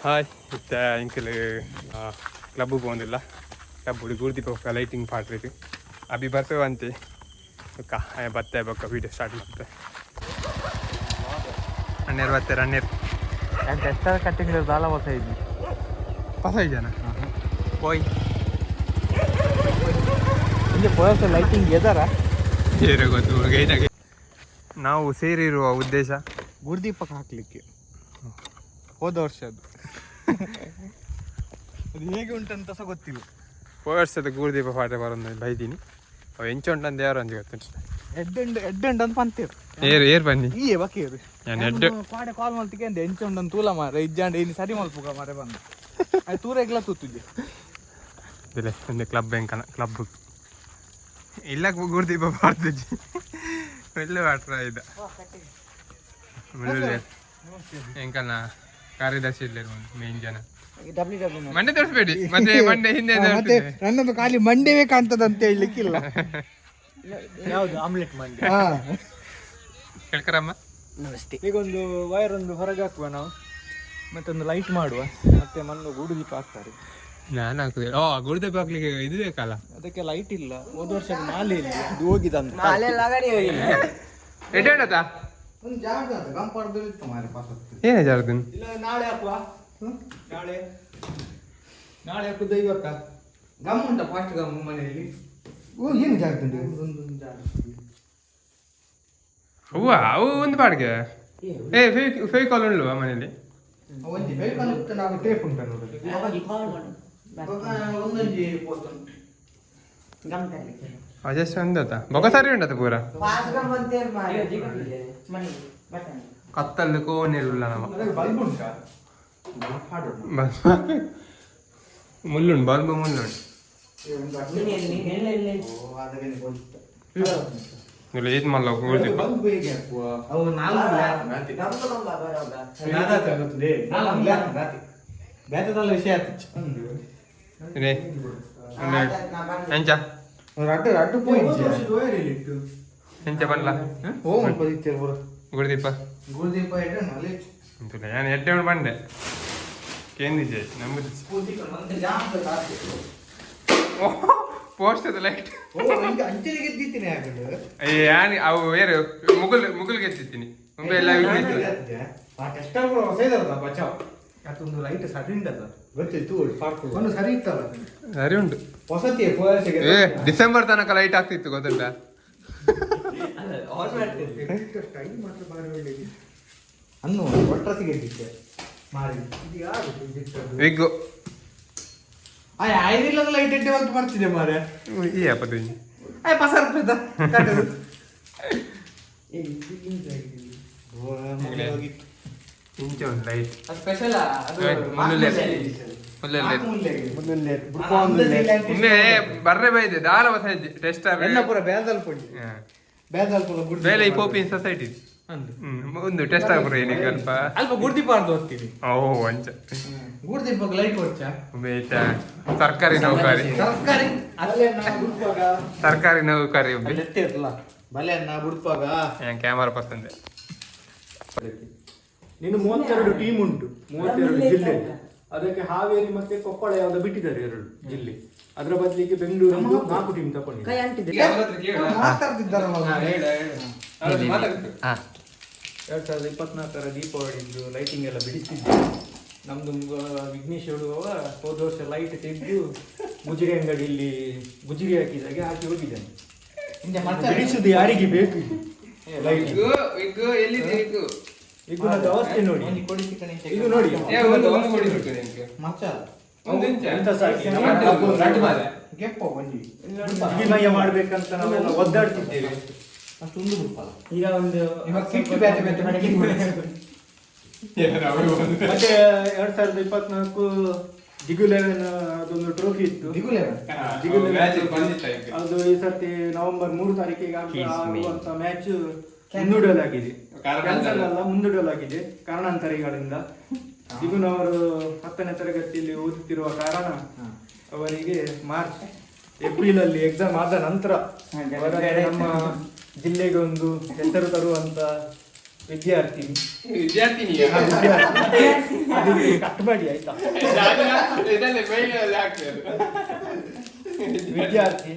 Hi ಇತ್ತೆ ಎಂಕಲ್ club ಪೋಂದಿಲ್ಲ. Club ಗೂರ್ದಿ ಪೋಕ lighting ಪಾಡ್ರಿಗೆ Abhi ಬರ್ತೇವೆ ಅಂತೆ. ಬೊಕ್ಕ ಆಯ ಬತ್ತೆ, ಬೊಕ್ಕ ವೀಡಿಯೋ ಸ್ಟಾರ್ಟ್ ಮಾಡ್ತೆ. ಅಣ್ಣೇರು ಬರ್ತಾರೆ ಅಣ್ಣೇರು. ಟೆಸ್ಟರ್ ಕಟ್ಟಿಂಗ್ ದಾಲ ಹೊಸ ಇದ್ವಿ. ಹೊಸ ಜನ ಪೋಯ್. ಇಂಜೆ ಪೋಯಸ ಲೈಟಿಂಗ್ ಎದರ. ಏರೋ ಗೊತ್ತು ಗೈನಾಗೆ. ನಾವು ಸೇರಿರುವ ಉದ್ದೇಶ? ಗುರ್ದೀಪಕ್ಕೆ ಹಾಕ್ಲಿಕ್ಕೆ. ಹೋದ ವರ್ಷದ್ದು ಅದು ಹೇಗೆ ಉಂಟಂತ ಸಹ ಗೊತ್ತಿಲ್ಲ. ಹೋದ ವರ್ಷದ ಗೂರ್ದೀಪ ಪಾಠ ಬರೋದು ಬೈದೀನಿ. ಅವು ಎಂಚ ಉಂಟಂತ ಯಾರು ಅಂಜಿ ಗೊತ್ತುಂಟು. ಎಡ್ ಉಂಡು, ಎಡ್ ಉಂಡು ಅಂತ ಪಂತೀರು. ಏರು ಏರು ಬನ್ನಿ. ಈ ಬಕೀರು. ನಾನು ಎಡ್ಡೆ. ಪಾಡೆ ಕಾಲ್ ಮಲ್ತಿಗೆ ಅಂದೆ, ಎಂಚ ಉಂಡಂತ ತೂಲ ಮಾರೆ, ಇಜ್ಜಾಂಡ ಇಲ್ಲಿ ಸರಿ ಮಲ್ಪುಗ ಮಾರೆ ಬಂದು. ಅದು ತೂರೆಗ್ಲ ತೂತುಜೆ. ಇದಿಲ್ಲ ಒಂದು ಕ್ಲಬ್ ಎಂಕನ ಕ್ಲಬ್ ಇಲ್ಲ. ಗುರ್ದೀಪ ಪಾಡ್ದಿಜ್ಜಿ, ಮೆಲ್ಲು ಪಾಟ್ರ ಇದ್ದ ಮುಳ್ಳುಳ್ಳಿ. ಎಂಕನ ಕಾರ್ಯದರ್ಶಿ ಇಲ್ಲ, ಮೇನ್ ಜನ. ಮಂಡೆ ತೋರಿಸ್ಬೇಡಿ ಮತ್ತೆ, ಮಂಡೆ ಹಿಂದೆ ಮತ್ತೆ ತೋರಿಸ್ಬೇಡಿ. ನನ್ನದು ಖಾಲಿ ಮಂಡೆವೇ ಕಾಣ್ತದಂತ ಹೇಳಲಿಕ್ಕಿಲ್ಲ. ಯಾವುದು ಆಮ್ಲೆಟ್ ಮಂಡಿ? ಹಾ. ಕೇಳ್ಕರಮ್ಮ. ನಮಸ್ತೆ. ಈಗ ಒಂದು ವೈರ್ ಒಂದು ಹೊರಗೆ ಹಾಕುವ ನಾವು, ಮತ್ತೊಂದು ಲೈಟ್ ಮಾಡುವ, ಮತ್ತೆ ಮಣ್ಣು ಗೂಡು ದೀಪ ಹಾಕ್ತಾರೆ. ನಾನು ಹಾಕುದಿಲ್ಲ. ಓ, ಗುರುದೀಪ ಹಾಕ್ಲಿಕ್ಕೆ ಇದು ಬೇಕಲ್ಲ. ಅದಕ್ಕೆ ಲೈಟ್ ಇಲ್ಲ. ಹೋದ ವರ್ಷದ ಮಾಲೆ ಇಲ್ಲಿ ಅದು ಹೋಗಿದೆ ಅಂತ. ಎಡ್ಡೆ ಉಂಟಾ? ಒಂದು ಜಾಗ ಗಂಪಾಡ್ದಲ್ಲಿ ಮಾರೆ ಪಾಸ್. ಏನೇ ಜಾರ್ದನ್? ಇಲ್ಲ, ನಾಳೆ ಹಾಕುವ. ನಾಳೆ ನಾಳೆ ಹಾಕುದ ಇವತ್ತ? ಗಮ್ ಉಂಟಾ? ಫಾಸ್ಟ್ ಗಮ್ ಮನೆಯಲ್ಲಿ. ಓ, ಏನು ಜಾಗ ಉಂಟು ಒಂದು ಜಾಗ. ಹೂವ ಅವು ಒಂದು ಬಾಡಿಗೆ. ಏ, ಫೆವಿಕಾಲ್ ಉಳ್ಳುವ ಮನೇಲಿ? ಒಂಜಿ ಫೆವಿಕಾಲ್ ಇತ್ತು, ನಾವು ಟೇಪ್ ಉಂಟಾ ನೋಡಿ. ಒಂದೊಂಜಿ ಪೋತುಂಡು. ಅಜಸ್ಟ್ ಒಂದತ ಬೊಕ ಸರಿ ಉಂಟದ ಪೂರ. ಕತ್ತಲು ಕೋನಿರುಲ್ಲ ನಮ್ಮ. ಅದಕ್ಕೆ ಬಲ್ಬ್ ಉಂಟಾ? ಬಸ್ ಮುಳ್ಳುಂಡು, ಬಲ್ಬ್ ಮುಳ್ಳುಂಡು. ಇಲ್ಲ, ಇದು ಮಲ್ಲ ಗುರುದೀಪ. ಬಲ್ಬ್ ಹೇಗೆ ಹಾಕುವ? ಅವು ನಾಲ್ಕು. ಬೇತದಲ್ಲ ವಿಷಯ ಆಯ್ತು. ಇದೇ ಎಂಚ? ರಡ್ಡು ರಡ್ಡು ಪೋಯಿಂಚೆ. ವೈರ್ ಎಲ್ಲಿಟ್ಟು? ಎಂಚ ಬನ್ಲ? ಓ, ಪದಿತ್ತೇರು ಪೂರ. ಗುರುದೀಪ. ಗುರುದೀಪ ಎಡ್ಡೆ ನಲೆ. ಅಂತಲ್ಲ, ನಾನು ಎಡ್ಡೆ ಉಂಡು ಬಂಡೆ ಕೇಂದಿಜೆ ನಮ್ಮದು. Post light. ಓ, ಈಗ ಅಂಚೆಗೆ ಗೆದ್ದಿದ್ದೀನಿ ಯಾಕಂದ್ರೆ. ಯಾನ್ ಅವು ಬೇರೆ ಮುಗುಲ್ ಮುಗುಲ್ ಗೆದ್ದಿದ್ದೀನಿ ಮುಂಬೈ ಎಲ್ಲ ವಿಘ್ನೇಶ್ವರ. ಆ ಟೆಸ್ಟರ್ ಕೂಡ ಹೊಸ ಇದಲ್ಲ ಬಚಾವ್. ಅದೊಂದು ಲೈಟ್ ಸರಿ ಉಂಟಲ್ಲ? ಗೊತ್ತಿತ್ತು, ಒಂದು ಸರಿ ಇತ್ತಲ್ಲ. ಸರಿ ಉಂಟು. ಹೊಸತಿ. ಏ, ಡಿಸೆಂಬರ್ ತನಕ ಲೈಟ್ ಆಗ್ತಿತ್ತು ಗೊತ್ತುಂಟಾ? ಸ್ಟೈಲ್ ಮಾತ್ರ ಬಾರಿ ಒಳ್ಳೆಯದು. ಅನ್ನು ಒಟ್ರಾಸಿ ಗೆದ್ದಿದ್ದೆ ಮಾರಿ. ಇದು ಯಾರು ಇಟ್ಟದ್ದು? ವಿಗ್ಗು. ಆ ಐದಿಲ್ಲದ ಲೈಟ್ ಎಡ್ಡೆ ಹೊಲ್ತು ಬರ್ತಿದೆ ಮಾರೆ. ಈ ಅಪ್ಪದು. ಆಯ್ ಪಸಾರ ರೂಪಾಯಿದ ಕಟ್ಟದು. ಇಂಚೆ ಒಂದು ಲೈಟ್. ಸ್ಪೆಷಲ್ ಅದು. ಮುಳ್ಳುಳ್ಳಿ ಮುಳ್ಳುಳ್ಳಿ. ಮುಳ್ಳುಳ್ಳಿ, ಬುಡ್ಕ ಒಂದು ಒಮ್ಮೆ ಬರ್ರೆ ಬೈದೆ ದಾಲ ಬಸ ಟೆಸ್ಟ್. ಎಣ್ಣ ಪೂರ ಬೇದಲ್ ಪೊಡಿ ಬೇದಲ್ ಪೂರ ಗುಡ್ದು. ಬೇಲೆ ಈ ಪೋಪಿನ್ ಸೊಸೈಟಿ. ಒಂದು ಟೆಸ್ಟ್ ಆಗ್ಬಿಡ್ರಿ ಏನಿಗೆ ಅಲ್ಪ. ಅಲ್ಪ ಗುರ್ದಿಪಾರ್ದು ಹೋಗ್ತೀವಿ. ಓ, ಅಂಚ. ಗುಡ್ದೀಪಕ್ಕೆ ಲೈಟ್ ಕೊಡ್ಚ. ಒಮ್ಮೆ ಈತ ಸರ್ಕಾರಿ ನೌಕರಿ. ಸರ್ಕಾರಿ. ಅಲ್ಲೇ ನಾವು ಬುಡ್ಪಾಗ. ಸರ್ಕಾರಿ ನೌಕರಿ ಒಬ್ಬಿ. ಅಲ್ಲಿ ಎತ್ತೆ ಇರಲ್ಲ. ಬಲೆ ಅನ್ನ ಬುಡ್ಪಾಗ. ಕ್ಯಾಮರಾ ಪಸಂದೆ. ನೀನು 32 ಟೀಮ್ ಉಂಟು, 32 ಜಿಲ್ಲೆ. ಅದಕ್ಕೆ ಹಾವೇರಿ ಮತ್ತೆ ಕೊಪ್ಪಳ ಯಾವ್ದು ಬಿಟ್ಟಿದ್ದಾರೆ, ಎರಡು ಜಿಲ್ಲೆ. ಅದರ ಬದಲಿಗೆ ಬೆಂಗಳೂರು ನಾಲ್ಕು ಟೀಮ್ ತಗೊಂಡಿದೆ. ಮಾತಾಡ್ತಿದ್ದಾರಲ್ಲ ಅವ್ರು. 2024ರ ದೀಪಾವಳಿದ್ದು ಲೈಟಿಂಗ್ ಎಲ್ಲ ಬಿಡಿಸ್ತಿದ್ದೆ. ನಮ್ದು ವಿಘ್ನೇಶ್ ಹೇಳುವವ, ಹೋದ ವರ್ಷ ಲೈಟ್ ತೆಗೆದು ಗುಜಿರಿ ಅಂಗಡಿಯಲ್ಲಿ ಗುಜಿರಿ ಹಾಕಿದಾಗೆ ಹಾಕಿ ಹೋಗಿದ್ದಾನೆ. ಇಂಜೆ ಮರ್ಚ. ಬಿಡಿಸುದು ಯಾರಿಗೆ ಬೇಕು ಲೈಟ್? ಈಗ ಅವಸ್ಥೆ ನೋಡಿ. ಒಂಜಿ ಕೊಡಿ ಚಿಕನ್ ಇಂಚೆ. ಇದು ನೋಡಿ. ಮರ್ಚ ಅಲ್ಲ. ಎಂತ ಸಾಕಿ? ಗೆಪ್ಪ ಒಂಜಿ. ವಿನಿಮಯ ಮಾಡ್ಬೇಕಂತ ನಾವೆಲ್ಲ ಒದ್ದಾಡ್ತಿದ್ದೇವೆ. ಅಷ್ಟು ಒಂದು ಬುಡ್ಪಲ್ಲ. ಈಗ ಒಂದು ಇವಾಗ ಸಿಟ್ಟು ಬೇತೆ ಬೇತೆ ಮಾಡಿ. ಮತ್ತೆ 2024 ಜಿಗು ಲೆವೆನ್ ಅದೊಂದು ಟ್ರೋಫಿ ಇತ್ತು. ದಿಗುಲೆವನ್. ಜಿಗು ಲೆವೆನ್ ಅದು ಈ ಸರ್ತಿ ನವೆಂಬರ್ 3 ತಾರೀಕಿಗೆ ಆಗುವಂತ ಮ್ಯಾಚ್ ಮುಂದೂಡಲಾಗಿದೆ. ಕ್ಯಾನ್ಸಲ್ ಅಲ್ಲ, ಮುಂದೂಡಲಾಗಿದೆ ಕಾರಣಾಂತರಗಳಿಂದ. ಜಿಗುನವರು 10ನೇ ತರಗತಿಯಲ್ಲಿ ಓದುತ್ತಿರುವ ಕಾರಣ ಅವರಿಗೆ ಮಾರ್ಚ್ ಏಪ್ರಿಲ್ ಅಲ್ಲಿ ಎಕ್ಸಾಮ್ ಆದ ನಂತರ ಅವರ ನಮ್ಮ ಜಿಲ್ಲೆಗೆ ಒಂದು ಹೆಸರು ತರುವಂತ ವಿದ್ಯಾರ್ಥಿನಿ. ವಿದ್ಯಾರ್ಥಿನಿ. ಅದು ಕಟ್ ಮಾಡಿ ಆಯ್ತಾ? ಇದಲ್ಲೇ ಮೈಲಲ್ಲಿ ಹಾಕ್ತದೆ. ವಿದ್ಯಾರ್ಥಿ.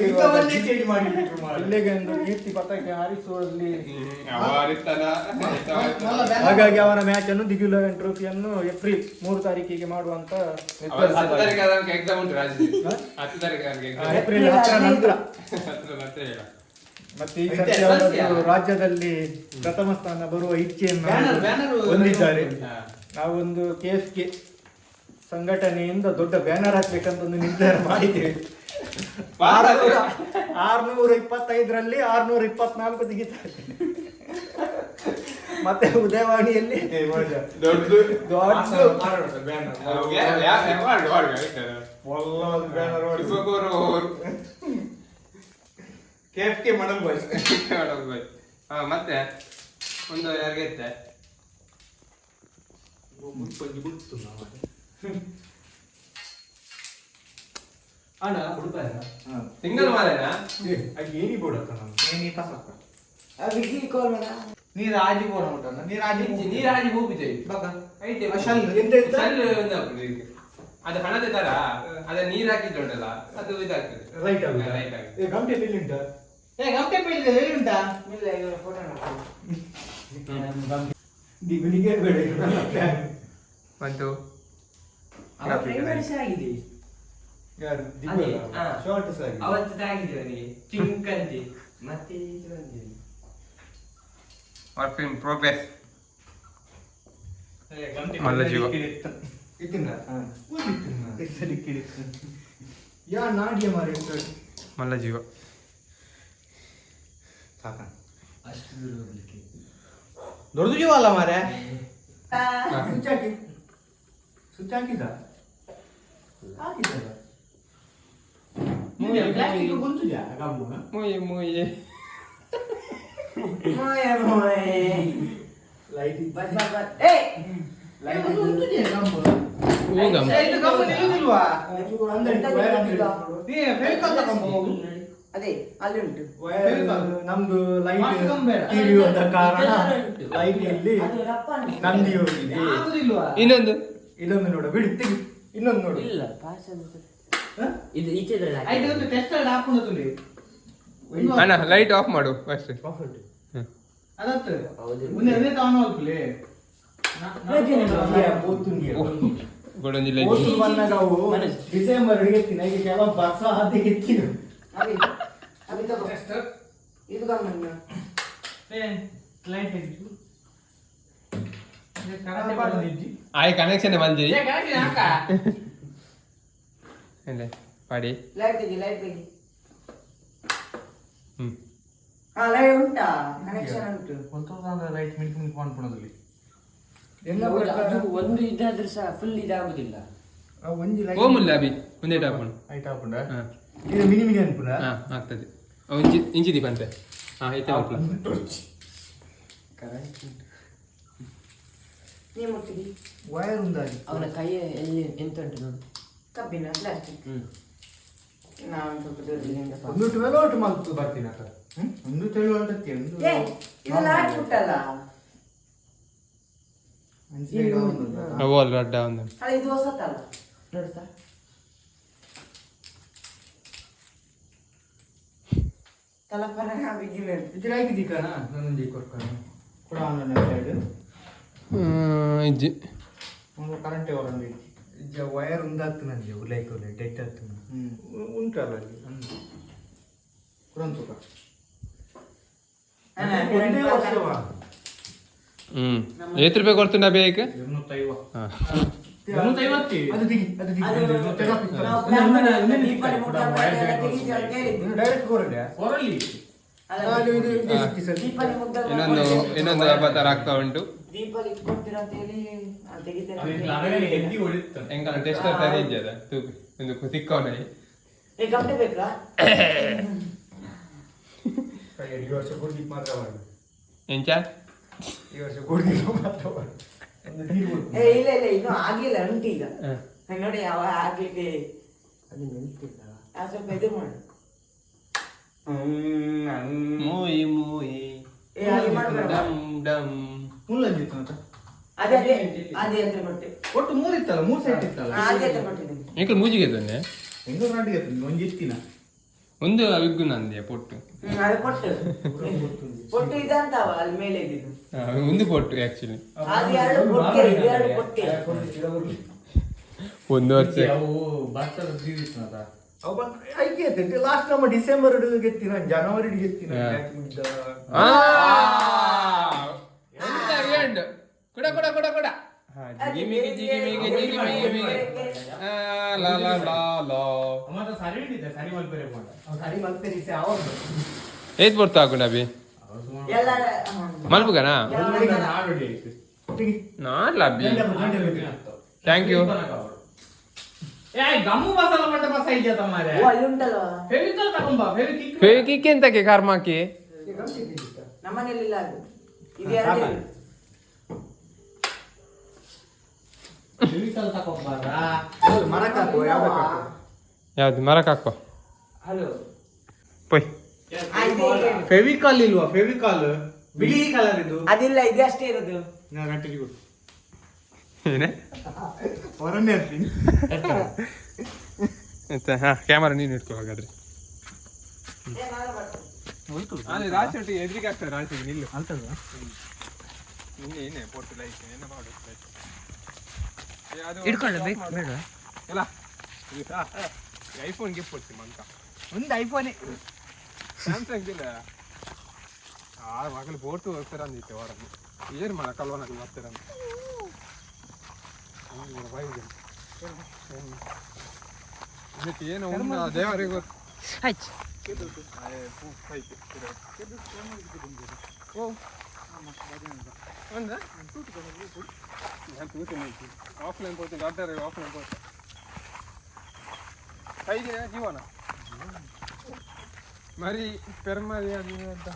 ಇಂಥವನ್ನೇ ಚೇಂಜ್ ಮಾಡಿಬಿಟ್ರು ಮಾರ್ರೆ. ಜಿಲ್ಲೆಗೆ ಒಂದು ಕೀರ್ತಿ ಪತಾಕೆ ಹಾರಿಸುವಲ್ಲಿ. ಅವರಿತ್ತನ. ಹಾಗಾಗಿ ಅವನ ಮ್ಯಾಚ್ ಅನ್ನು ದಿಗ್ವಿಲಯನ್ ಟ್ರೋಫಿಯನ್ನು ಏಪ್ರಿಲ್ 3 ತಾರೀಕಿಗೆ ಮಾಡುವಂತ 10 ತಾರೀಕು ಅದಕ್ಕೆ ಎಕ್ಸಾಮ್ ಉಂಟು ರಾಜ್. 10 ತಾರೀಕು ಅವನಿಗೆ ಎಕ್ಸಾಮ್. ಏಪ್ರಿಲ್ 10ರ ನಂತರ. 10ರ ನಂತರ ಹೇಳ. ಮತ್ತೆ ಈ ಸರ್ತಿ ಅವರದ್ದು ರಾಜ್ಯದಲ್ಲಿ ಪ್ರಥಮ ಸ್ಥಾನ ಬರುವ ಇಚ್ಛೆಯನ್ನು ಬ್ಯಾನರ್ ಬ್ಯಾನರ್ ಹೊಂದಿದ್ದಾರೆ. ಹಾ. ನಾವೊಂದು ಕೆಎಫ್ಕೆ ಸಂಘಟನೆಯಿಂದ ದೊಡ್ಡ ಬ್ಯಾನರ್ ಹಾಕ್ಬೇಕಂತ ಒಂದು ನಿರ್ಧಾರ ಮಾಡಿದ್ದೇವೆ. 625ರಲ್ಲಿ 624 ತೆಗಿತಾರೆ. ಮತ್ತೆ ಉದಯವಾಣಿಯಲ್ಲಿ ದೊಡ್ಡದು. ದೊಡ್ಡ ಬ್ಯಾನರ್. ಕೆಎಫ್ಕೆ ಮಡಲ್ ಬಾಯ್ಸ್. ಹಾ, ಮತ್ತೆ ಒಂದು ಯಾರಿಗೆ ಇತ್ತೆ? ಅಣ್ಣ. ಸಿಂಗಲ್ ಮಾರೇನಾ? ಏನಿ ಬೋರ್ಡ್ ನಾನು. ನೀ ರಾಜಿ ಬೋಡ ಉಂಟಣ್ಣ, ನೀ ರಾಜಿ. ನೀರಾಜಿ ಹೋಗಿದೆ. ಬಕ ಐತೆ. ಶಲ್. ಎಂತ ಇತ್ತು? ಶಲ್ ಒಂದು ಹಾಕುದು ಈಗ. ಅದು ಹಣದ ತರ, ಅದ ನೀರ್ ಹಾಕಿದ್ರೆ ಉಂಟಲ್ಲ, ಅದು ಇದಾಗ್ತದೆ. ಲೈಟ್ ಆಗುದಾ? ಲೈಟ್ ಆಗ್ತದೆ. ಏ, ಗಂಟೆ ಬಿಲ್ ಉಂಟಾ? ಏ, ಗಂಟೆ ಪೀಳಿದೆ ಹೇಳಿ ಉಂಟಾ? ಇಲ್ಲ, ಇವರು ಫೋಟೋ ನೋಡ್ತಾರೆ. ದಿಗುನಿಗೆ ಬೇಡ ಇದು ನನ್ನ plan. ಒಂದು ಅವ ಫ್ರೇಮರ್ಸ್ ಆಗಿದೆ. ಯಾರು? ಅದೇ, ದಿಗುವಲ್ಲ? ಹಾ. ಶಾರ್ಟ್ ಆಗಿದೆ. ಅವತ್ತು ತಾಗಿದೆ ಅವನಿಗೆ ಚಿಂಕ್ ಅಂತೆ, ಮತ್ತೆ ಇದು ಬಂದಿದೆ. Work in progress. ಮಲ್ಲ ಜೀವ. ಇತ್ತಿನ? ಓದಿತ್ತಿನ? ಸರಿ ಕಿಡಿತ್ತು. ಯಾ ನಾಡಿಯ ಮಾರೆ ಇತ್ತು. ಮಲ್ಲ ಜೀವ. ಅಷ್ಟು ದೂರ ಹೋಗ್ಲಿಕ್ಕೆ. ದೊಡ್ಡದು ಜೀವ ಅಲ್ಲ ಮಾರೆ. ಸ್ವಿಚ್ ಹಾಕಿ. ಸ್ವಿಚ್ ಹಾಕಿದ? ಹಾಕಿದ್ದಲ್ಲ. ಪ್ಲಾಸ್ಟಿಕ್ ಗುಂತುಜಾ ಗಮ್ಮು. ಮುಯಿ ಮುಯಿ. ಮೋಯೆ ಮೋಯೆ. ಲೈಟ್ ಇತ್ತು. ಬಸ್ ಬಸ್ ಬಸ್, ಏ. ಲೈಟ್ ಇದು ಇತ್ತು. ಗುಂತುಜೆ ಗಮ್ಮು. ಹೋಗಮ್ಮ. ಏ, ಇದು ಗಮ್ಮು ನಿಲ್ಲುದಿಲ್ವಾ? ಚೂರು ಅಂದಡಿ, ವೈರ್ ಅಂದಡಿ. ನೀ ಫೆವಿಕಾಲ್ ತಗೊಂಬ ಹೋಗು. ಅದೇ ಅಲ್ಲಿ ಉಂಟು. ವೈರ್ ನಮ್ದು ಲೈಟ್ ಮಾಸ್ಕ್ ಬೇಡ. ಕಿರಿಯೋದ ಕಾರಣ ಉಂಟು. ಲೈಟ್ ಇಲ್ಲಿ ಅದು ರಪ್ಪ ಅಂತ. ನಂದಿ ಹೋಗಿದೆ. ಆಗುದಿಲ್ವಾ? ಇನ್ನೊಂದು. ಇನ್ನೊಂದು ನೋಡು, ಬಿಡು, ತೆಗಿ. ಇನ್ನೊಂದು ನೋಡು. ಇಲ್ಲ, ಪಾಸ್ ಅಂತ. ಹ? ಇದು ಈಚೆ ಇದ್ರಲ್ಲಿ ಹಾಕಿ. ಆಯ್ತು, ಒಂದು ಟೆಸ್ಟ್ ಹಾಕೊಂಡು ತುಳಿ. ಅಣ್ಣ, ಲೈಟ್ ಆಫ್ ಮಾಡು ಫಸ್ಟ್. ಆಫ್ ಉಂಟು. ಅದತ್ತು. ಹೌದು. ಮುಂದೆ ಅದೇ ತಾನು ಅಲ್ಪುಲಿ. ಇಲ್ಲಿಯ ಪೋತುಂಗಿಯ. ಗೋಡಂಜಿ ಲೈಟ್. ಪೋತು ಬಂದಾಗ ಅವು ಮನೋಜ್. ಡಿಸೆಂಬರ್ ಎತ್ತಿನ ಈಗ ಕೆಲವು ಬರ್ಸ ಆದ ಎತ್ತಿನ. ಅಭಿ, ಅಭಿ ತಗೋ. ಇದು ಗಮ್ಮನ್ನ. ಲೈಟ್. ಆಯ್ ಕನೆಕ್ಷನ್ ಮಂಜರಿ. ಏ, ಕನೆಕ್ಷನ್ ಹಾಕ. ಎಂದೆ ಪಾಡಿ. ಲೈಟ್ ತೆಗಿ, ಲೈಟ್ ತೆಗಿ. ಹ್ಮ್. ಹಾ, ಲೈಟ್ ಉಂಟಾ? ಕನೆಕ್ಷನ್ ಉಂಟು. ಲೈಟ್ ಮಿಲ್ಕ್ ಮಿಲ್ಕ್ ಮಾಡ್ಕೊಳೋದಿಲ್ಲ. ಎಲ್ಲ ಹೌದು, ಪ್ರಕಾರ ಅದು ಒಂದು ಇದಾದ್ರೂ ಸಹ ಫುಲ್ ಇದಾಗುದಿಲ್ಲ. ಆ ಒಂಜಿ ಲೈಟ್. ಓಮುಲ್ಲ ಅಭಿ, ಒಂದೇ ಟಾಪುಂಡು. ಲೈಟ್ ಹಾಕೊಂಡ. ಹಾ. ಇದು ಮಿನಿ ಮಿನಿ ಅನ್ಪುನ. ಹಾ, ಆಗ್ತದೆ. ಅವು ಇಂಚಿ ಇಂಚಿ ದೀಪ ಅಂತೆ. ಹಾ, ಐತೆ ಮಕ್ಕಳು. ನೀ ಮುಟ್ಟಿದಿ. ವೈರ್ ಉಂದಾಗಿ. ಅವನ ಕೈಯ ಎಲ್ಲಿ ಎಂತ ಉಂಟು ನೋಡು. ಕಬ್ಬಿನ ಪ್ಲಾಸ್ಟಿಕ್. ನಾವು ಸ್ವಲ್ಪ ದೂರದಿಂದ. ಒಂದು 12 ಔಟ್ ಮಂತ್ ಬರ್ತೀನಿ ಅಕ್ಕ. ಒಂದು ತೆಳು ಅಂತ ಒಂದು. ಏ, ಇದೆಲ್ಲ ಹಾಕ್ಬಿಟ್ಟಲ್ಲ. ಅವು ಅಲ್ಲ ಅಡ್ಡ ಒಂದು. ಅಲ್ಲ, ಇದು ಹೊಸತಲ್ಲ ನೋಡ್ತಾ. ತಲಪರ ಬಿಗಿನರ್. ಇದ್ರ ಹಾಕಿದ್ದೀಕಣ ನನ್ನೊಂದು ಕೊರ್ಕಣ. ಕೂಡ ಸೈಡ್. ಇಜ್ಜಿ. ಒಂದು ಕರೆಂಟ್ ಒಂದು. ಇಜ್ಜ, ವೈರ್ ಉಂದಾಗ್ತು ನನಗೆ ಉಲೈಕ್ ಉಲೈ ಡೆಡ್ ಆಗ್ತು. ಹ್ಮ್. ಉಂಟಲ್ಲ ಅಲ್ಲಿ. ಕುರಂತ ತೂಕ. ಒಂದೇ ವರ್ಷವಾ? ಹ್ಮ್, ಏತ್ ರೂಪಾಯಿ ಕೊಡ್ತುಂಡ ಬೇಕು? 250. ಹಾ. 250. ಅದು ತೆಗಿ, ಅದು ತೆಗಿ. ಅದು ನಾವು ಒಂದು plan ಒಂದು ಮಾಡಿದ್ದು ಒಂದು ದೀಪಾವಳಿ ಕೂಡ ಮುಗ್ದ ವೈರ್ ಮೇಲೆ ಜಾಯಿಂಟ್ ತೆಗೀತೀವಿ ಅಂತ ಹೇಳಿದ್ದು. ಡೈರೆಕ್ಟ್ ಕೊರಡೆ. ಕೊರಲಿ. ಅಲ್ಲ, ಅದು ಇದು ಇದು ಸಿಕ್ಕಿ ಸರ್. ದೀಪಾವಳಿ ಮುಗ್ದ ಮೇಲೆ ಇನ್ನೊಂದು ಇನ್ನೊಂದು ಅವತಾರ ಆಗ್ತಾ ಉಂಟು. ದೀಪಾವಳಿ ಕೊಡ್ತೀರಾ ಅಂತ ಹೇಳಿ, ಅದು ತೆಗಿತೇನೆ ಅಂತ ಹೇಳಿ. ಹೆದ್ದಿ ಹೊಡಿತ. ಎಂಕಲ ಟೆಸ್ಟರ್ ಸರಿ ಇಜ್ಜಿ ಅದ ತೂಕು ಒಂದು ತಿಕ್ಕವನ. ಏ, ಗಂಟೆ ಬೇಕಾ? ಈ ವರ್ಷ ಕೊಡ್ಲಿಕ್ಕೆ ಮಾತ್ರ ಮಾಡು. ಎಂಚ? ಈ ವರ್ಷ ಕೊಡ್ಲಿಕ್ಕೆ ಮಾತ್ರ ಮಾಡು. ಒಂದು ನೀರು ಕೊಡು. ಏ, ಇಲ್ಲ ಇಲ್ಲ, ಇನ್ನೂ ಆಗ್ಲಿಲ್ಲ ಉಂಟು ಈಗ. ನೋಡಿ, ಅವ ಆಗ್ಲಿಕ್ಕೆ ಅದು ನಿಂತಿಲ್ಲ. ಆ, ಸ್ವಲ್ಪ ಇದು ಮಾಡು. ಮೋಯಿ ಮೋಯಿ. ಏ, ಹಾಗೆ ಮಾಡ್ಬೇಡ. ಡಮ್. ಡಮ್. ಮುಲ್ಲಂಜಿ ಇತ್ತು ಅಂತ. ಅದೇ ಅದೇ ಅದೇ ಹತ್ರ ಕೊಟ್ಟೆ. ಒಟ್ಟು ಮೂರು ಇತ್ತಲ್ಲ, ಮೂರು ಸೆಟ್ ಇತ್ತಲ್ಲ. ಹಾ, ಅದೇ ಹತ್ರ ಕೊಟ್ಟಿದ್ದೀನಿ. ಎಂಕಲ್ ಮೂಜಿಗೆ ತಂದೆ. ಹೆಂಗೋ ರಾಂಡಿಗೆ ಇತ್ತು, ಒಂಜಿ ಇತ್ತಿನ. ಒಂದು ಅವಿಗ್ಗು ನಂದೆ ಪೊಟ್ಟು. ಅದು ಪೊಟ್ಟು ಪೊಟ್ಟು ಇದಂತವ ಅಲ್ಲಿ ಮೇಲೆ ಇದ್ದಿದ್ದು. ಒಂದು ಪೊಟ್ಟು ಆಕ್ಚುಲಿ. ಅದು ಎರಡು ಪೊಟ್ಟೆ, ಇದು ಎರಡು ಪೊಟ್ಟೆ. ಒಂದು ವರ್ಷ. ಅವು ಬರ್ತದ ಇತ್ತು ಅಂತ. ಅವು ಬಂದ್ ಐಕೆ ಲಾಸ್ಟ್ ನಮ್ಮ ಡಿಸೆಂಬರ್ ಗೆತ್ತಿನ, ಜನವರಿ ಗೆತ್ತಿನ ಮ್ಯಾಚ್ ಮುಗಿದ. ಆ! ಒಂದು ಎರಡು. ಕೊಡ ಕೊಡ ಕೊಡ ಕೊಡ. ಹಾ, ಜಿಗಿ ಮಿಗಿ ಜಿಗಿ ಮಿಗಿ ಜಿಗಿ ಮಿಗಿ ಮಿಗಿ. ಆ, ಲಾ ಲಾ ಲಾ ಲಾ. ಮತ್ತೆ ಸರಿ ಹಿಡಿದೆ, ಸರಿ ಮಲ್ಪೆರೆ ಪೋಂಡ. ಸರಿ ಮಲ್ಪೆರಿಸೆ ಅವಾಗ. ಏತ್ ಬರ್ತಾ ಹಾಕೊಂಡು ಅಭಿ? ಎಲ್ಲರ ಮಲ್ಪುಗನಾ? ನಾಡು ಹಿಡಿ ಆಯ್ತು. ನಾನ್ಲ ಅಭಿ. Thank you. ಏ, ಗಮ್ಮು ಮಸಾಲ ಪಟ್ಟ ಮಸ ಇದೆಯಾ ಮಾರ್ರೆ? ಓ, ಅಲ್ಲಿ ಉಂಟಲ್ವಾ? ಫೆವಿಕಾಲ್ ತಗೊಂಬಾ, ಫೆವಿಕ್ವಿಕ್. ಫೇಕಿಕ್ ಎಂತಕ್ಕೆ ಕರ್ಮಾಕಿ? ನಮ್ಮನೇಲಿಲ್ಲ ಅದು. ಇದು ಎರಡು ಇದೆ. ಫೆವಿಕಾಲ್ ತಗೊಂಬಾರಾ? ಮರಕ್ಕೆ ಹಾಕುವ, ಯಾವ್ದಕ್ಕೆ ಹಾಕುವ? ಯಾವ್ದು ಮರಕ್ಕೆ ಹಾಕುವ? ಹಲೋ. ಪೊಯ್. ಆ, ಇದು ಇದೆ. ಫೆವಿಕಾಲ್ ಇಲ್ವಾ? ಫೆವಿಕಾಲ್ ಬಿಳಿ ಕಲರ್ ಇದು. ಅದಿಲ್ಲ, ಇದೆ ಅಷ್ಟೇ ಇರೋದು. ನಾ ಗಂಟೆಗೆ ಕೊಡು. ಏನೇ? ಹೊರನೇ ಇರ್ತೀನಿ. ಎಂತ? ಹಾ, ಕ್ಯಾಮರಾ ನೀನು ಇಟ್ಕೋ ಹಾಗಾದ್ರೆ. ಏ, ನಾನು ಬರ್ತೇನೆ. ಅದೇ ರಾಶಿ ಒಟ್ಟಿಗೆ ಎದುರಿಗೆ ಆಗ್ತದೆ, ರಾಶಿಗೆ ನಿಲ್ಲು. ಅಲ್ತದ? ನಿನ್ನೆ ಏನೇ ಪೋರ್ಟ್ ಲೈಟ್ ಏನೇ ಮಾಡು ಲೈಟ್. ಇಟ್ಕೊಳ್ಳ ಬೇಕು ಬೇಡ. ಎಲ್ಲ ಐಫೋನ್ ಗಿಫ್ಟ್ ಕೊಡ್ತೀನಿ ಮಂಕ. ಒಂದು ಐಫೋನ್. ಸ್ಯಾಮ್ಸಂಗ್ ಇಲ್ಲ. ಆ ಮಗಲು ಬೋಟು ಹೋಗ್ತಾರ ಅಂದಿತ್ತೆ ವಾರ. ಏನು ಮಾಡ ಕಲ್ವನಾಗ ಬರ್ತಾರ ಅಂತ. ಇದಕ್ಕೆ ಏನು ಉಣ್ಣ ದೇವರಿಗೆ ಗೊತ್ತು. ಆಯ್ತು. ಓ ಒಂದಾ? ನಾನು ತೂತೀನಿ. Offline ಪೋತೀನಿ, ಅಡ್ಡಾರೆ offline ಪೋತೆ. ಐದಿನ ಜೀವನ ಮರಿ ಪೆರ್ಮರಿ ಅದು ಅಂತ.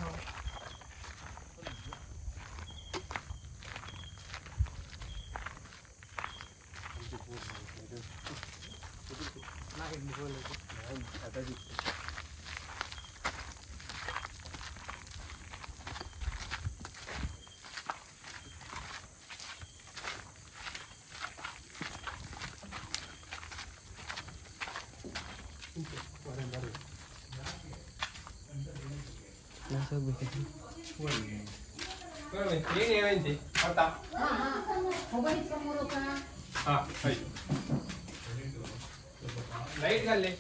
ಏನು ಏమైంది అవుతా. ಹಾ ಆಯ್ತು. ಲೈಟ್ ಅಲ್ಲಿ.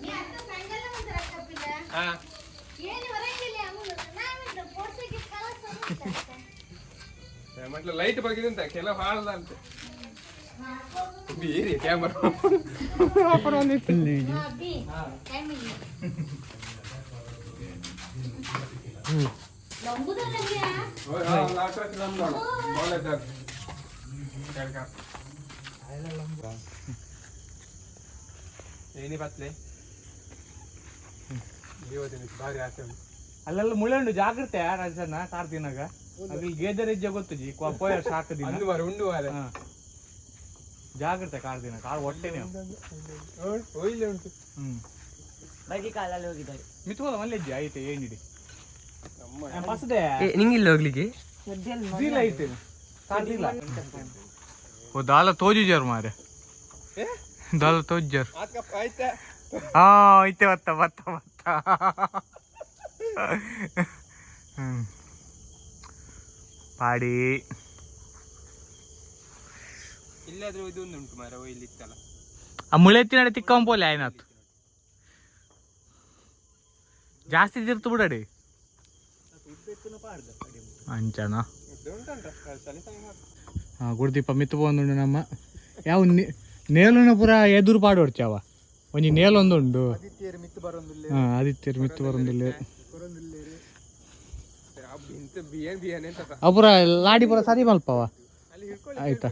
मी आता सांगायला म्हणतो कपिला. ಹಾ. येणे गेले नाही म्हणतो पोट की खाला. म्हटलं ಲೈಟ್ ಬಗ್ಗಿದೆ ಅಂತ ಕೆಲವು ಹಾಳದಂತೆ ಬೇರೆ ಕ್ಯಾಮರಾ ಆಫರ್ ಒಂದಿತ್ತು. बी काय म्हणले लंबू ಏನಿ ಬತ್ಲೆ ಭಾರಿ ಆಸೆ ಉಂಟು. ಅಲ್ಲೆಲ್ಲ ಮುಳ್ಳೆ ಉಂಟು, ಜಾಗ್ರತೆ ರಾಜಣ್ಣ. ಕಾರ್ ತಿನ್ನಾಗ ಅಲ್ಲಿ ಗೇದರ್ ಹೆಜ್ಜೆ ಗೊತ್ತುಜಿ ಪೋಯ ಸಾಕು ದಿನ. ಅಂದು ಮಾರೆ ಉಂಡು ಮಾರೆ. ಹಾ. ಜಾಗ್ರತೆ ಕಾರ್ ದಿನ, ಕಾರ್ ಹೊಟ್ಟೆನೆ. ಒಯ್ಲೆ ಉಂಟು. ಹ್ಮ್. ಬಜಿ ಕಾಲಲ್ಲಿ ಹೋಗಿದ್ದಾರೆ. ಮಿತ್ಕೋದ ಮಲ್ಲೆಜ್ಜಿ ಆಯ್ತು ಏನಿಡಿ. ನಮ್ಮ ಪಸದೆ. ನಿಂಗಿಲ್ಲ ಹೋಗ್ಲಿಕ್ಕೆ. ದಿಲ್ಲ ಐತೆ ಕಾರ್. ಓ ದಾಲ ತೋಜಿಜಾರ್ ಮಾರೆ, ದಾಲ ತೋಜಿಜಾರ್. ಆತ್ಕಪ್ಪ ಆಯ್ತಾ? ಹಾ ಐತೆ, ಬತ್ತ ಬತ್ತ ಬತ್ತ. ಪಾಡಿ. ಇಲ್ಲಾದ್ರೂ ಇದೊಂದು ಉಂಟು ಮಾರೆ, ಒಯ್ಲಿ ಇತ್ತಲ್ಲ. ಆ ಮುಳೆತ್ತಿನಡೆ ತಿಕ್ಕೊಂಪೋಲೆ ಆಯ್ನಾತು ಜಾಸ್ತಿ ತಿರ್ತು ಬಿಡಡಿ ಅಂಚನ. ಉದ್ದ ಉಂಟಂತ ಚಳಿ. ಹಾ ಗುರುದೀಪ ಮಿತ್ತು ಪೋಂದುಂಡು. ನಮ್ಮ ಯಾವ ನೇಲುನ ಪೂರ ಎದುರು ಪಾಡೋಡ್ಚಾವ ಒಂಜಿ ನೇಲೊಂದುಂಡು. ಮಿತ್ತು ಬರೋದಿಲ್ಲ. ಹಾ, ಆದಿತ್ಯರು ಮಿತ್ತು ಬರೋದಿಲ್ಲ. ಇಂತ ಬಿಯನ್ ಬಿಯನ್ ಎಂತ? ಅವು ಪೂರ ಲಾಡಿ ಪೂರ ಸರಿ ಮಲ್ಪವ. ಅಲ್ಲಿ ಹಿಡ್ಕೊಳ್ಳಿ. ಆಯ್ತಾ?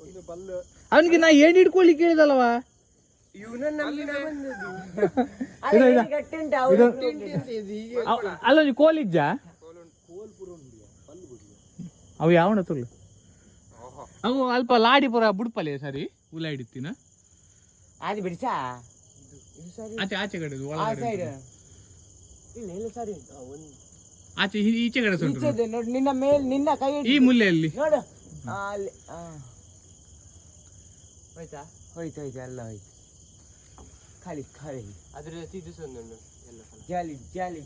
ಒಂದು ಬಲ್ಲು. ಅವನಿಗೆ ನಾ ಏನ್ ಹಿಡ್ಕೊಳ್ಳಿ ಕೇಳಿದಲ್ವ? ಅಲ್ಲಿ ಗಟ್ಟಿ ಉಂಟು ಅವ್ರು. ಅಲ್ಲೊಂಜಿ ಕೋಲಿಜ್ಜ ಅವು ಯಾವಣ ತುಳು. ಅವು ಅಲ್ಪ ಲಾಡಿ ಪೂರ ಬುಡ್ಪಲೆ ಸರಿ ಉಲ ಹಿಡಿತೀನ. ಅದು ಬಿಡ್ಸಾ, ಇದು ಸರಿ. ಆಚೆ ಆಚೆ ಕಡೆ. ಆ ಸೈಡ್. ಇಲ್ಲ ಇಲ್ಲ, ಸರಿ ಉಂಟು. ಒಂದು ಆಚೆ ಈಚೆ ಕಡೆ ಉಂಟು. ಈಚೆದೆ ನೋಡು, ನಿನ್ನ ಮೇಲ್ ನಿನ್ನ ಕೈ ಈ ಹಿಡ್ದು- ಮೂಲೆಯಲ್ಲಿ ನೋಡು. ಅಲ್ಲಿ. ಹೋಯ್ತಾ? ಹೋಯ್ತು ಹೋಯ್ತು, ಎಲ್ಲ ಹೋಯ್ತು. ಖಾಲಿ ಖಾಲಿ. ಅದ್ರ ಜೊತೆ ಇದು ಸಹ ಒಂದು ಎಲ್ಲ. ಜಾಲಿ ಜಾಲಿ.